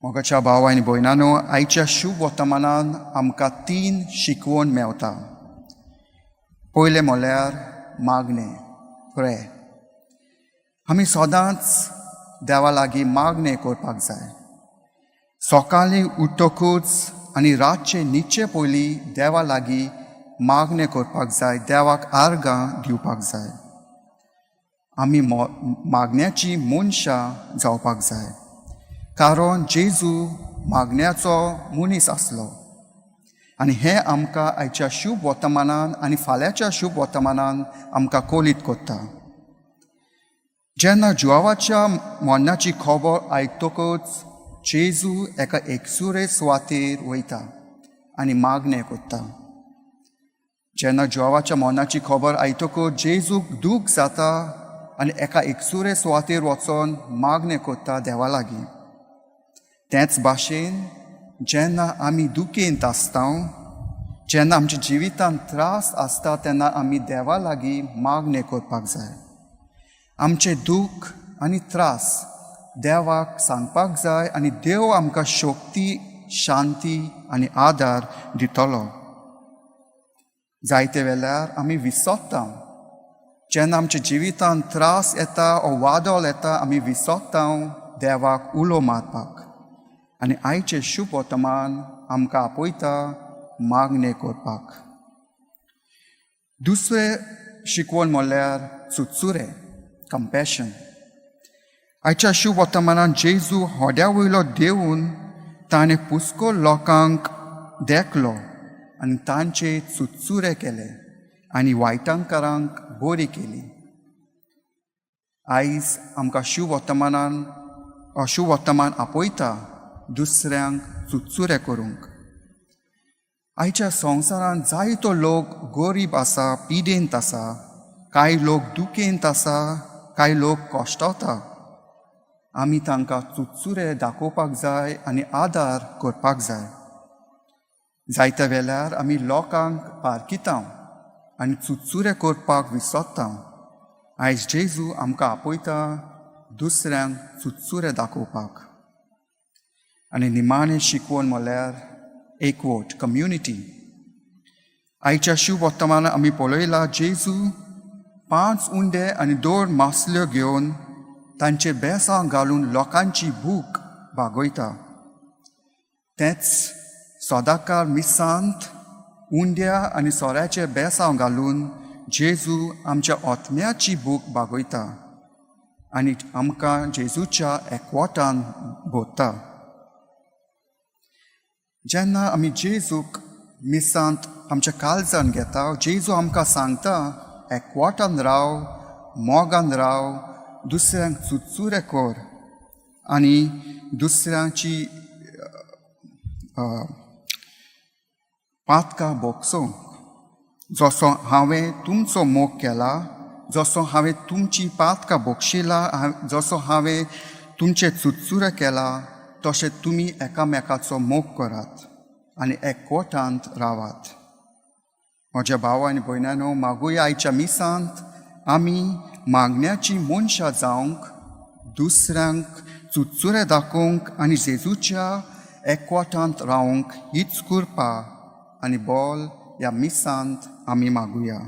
मोगाच्या भाव आनी भयणानो, आयच्या शुभ वर्तमानान आमकां तीन शिकवण मेवता. पयलें म्हळ्यार मागणें, प्रे. आमी सदांच देवा लागीं मागणें करपाक जाय. सकाळीं उठ्ठकूच आनी रातचें न्हिदचे पयलीं देवा लागीं मागणें करपाक जाय, देवाक आर्गां दिवपाक जाय. आमी मागण्याची मनशां जावपाक जाय, कारण जेजू मागण्याचो मनीस आसलो आनी हें आमकां आयच्या शुभ वर्तमानान आनी फाल्यांच्या शुभ वर्तमानान आमकां कळीत करता. जेन्ना जुवाच्या मरणाची खबर आयकतकच जेजू एका एकसुरे सुवातेर वयता आनी मागणें करता. जेन्ना जुवाच्या मरणाची खबर आयकतकच जेजूक दूख जाता आनी एका एकसुरे सुवातेर वचोन मागणें करता देवा लागीं. तेच भाशेन जेन्ना आमी दुखेंत आसता, जेन्ना आमच्या जिवितांत त्रास आसता, तेन्ना आमी देवा लागीं मागणें करपाक जाय. आमचें दूख आनी त्रास देवाक सांगपाक जाय आनी देव आमकां शक्ती, शांती आनी आदार दितलो. जायते वेळार आमी विसरता. जेन्ना आमच्या जिवितांत त्रास येता ओ वादळ येता, आमी विसरता देवाक उलो मारपाक आनी आयचें शुभ वर्तमान आमकां आपयता मागणें करपाक. दुसरें शिकवण म्हणल्यार चुचुरे, कंपॅशन. आयच्या शुभ वर्तमानान जेजू होड्या वयलो देवून ताणें पुस्को लोकांक देखलो आनी तांचे चुचुरे केले आनी वायटांकारांक बरी केली. आयज आमकां शुभ वर्तमानान शुभ वर्तमान आपयता दुसऱ्यांक चुचुरे करूंक. आयच्या संवसारांत जायतो लोक गरीब आसा, पिडेंत आसा, कांय लोक दुखेंत आसा, कांय लोक कश्टवता. आमी तांकां चुचुरे दाखोवपाक जाय आनी आदार करपाक जाय. जायत्या वेळार आमी लोकांक पारखिता आनी चुचुरे करपाक विसरता. आयज जेजू आमकां आपयता दुसऱ्यांक चुचुरे दाखोवपाक. आनी निमाणें शिकवण म्हणल्यार एकवट, कम्युनिटी. आयच्या शुभ वर्तमानात आमी पळयला, जेजू पांच उंडे आनी दोन मासल्यो घेवन तांचे बेसां घालून लोकांची भूक भागयता. तेंच सदांकाळ मिसांत उंड्या आनी सोऱ्याचे बेसांव घालून जेजू आमच्या आत्म्याची भूक भागयता आनी आमकां जेजूच्या एकवटान भरता. जेन्ना आमी जेजूक मिसांत आमच्या काळजान घेता, जेजू आमकां सांगता, एकवटान राव, मोगान राव, दुसऱ्यांक चुचुरे कर आनी दुसऱ्यांची पातकां भोगसो. जसो हांवें तुमचो मोग केला, जसो हांवें तुमची पातकां भोगशिला, जसो हांवें तुमचे चुचुरे केला, तशें तुमी एकामेकाचो मोग करात आनी एकवटांत रावात. म्हज्या भाव आनी भयणानो, मागुया आयच्या मिसांत आमी मागण्याची मनशां जावंक, दुसऱ्यांक चुचुरे दाखोवंक आनी जेजूच्या एकवटांत रावंक हीच कृपा आनी बोल ह्या मिसांत आमी मागुया.